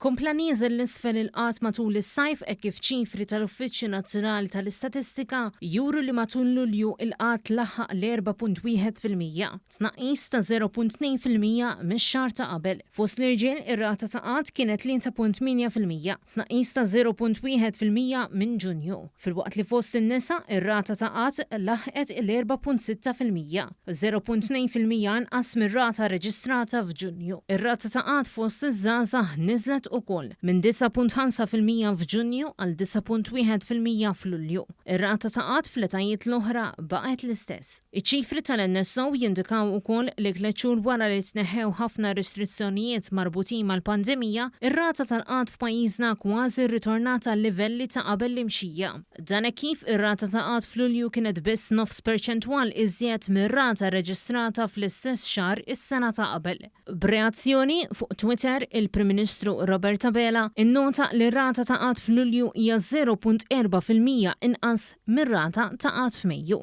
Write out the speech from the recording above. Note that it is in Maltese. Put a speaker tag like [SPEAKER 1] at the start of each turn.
[SPEAKER 1] Kompla nieżel 'l isfel il-qgħad matul is-sajf hekk kif ċifri tal-Uffiċċju Nazzjonali tal-Istatistika juru li matul Lulju il-qgħad laħaq l-4.1%, tnaqqis ta' 0.2% mix-xahar ta' qabel. Fost l-irġiel ir-rata ta' qgħad kienet 3.8%, tnaqqis ta' 0.1% minn Ġunju. Filwaqt li fost in-nisa ir-rata ta' qgħad laħqet il-4.6%, 0.2% anqas mir-rata reġistrata f'Ġunju. Ir-rata ta' qgħad fost iż-żgħażagħ niżlet ukoll minn 9.5% f'Ġunju għal 9.1% f'Lulju. Ir-rata ta' qgħad fl-etajiet l-oħra baqgħet l-istess. Iċ-ċifri tal-NSO jindikaw ukoll li 3 xhur wara li tneħħew ħafna restrizzjonijiet marbutin mal-pandemija, ir-rata tal-qgħad f'pajjiżna kważi rritornat għal livelli ta' qabel l-imxija. Dan hekk kif ir-rata ta' qgħad f'Lulju kienet biss nofs perċentwal iżjed mir-rata reġistrata fl-istess xahar is-sena ta' qabel. B'reazzjoni, fuq Twitter, il-Prim Ministru Robert Abela innota li r-rata ta' qgħad f'Lulju hija 0.4% inqas mir-rata ta' qgħad f'Mejju.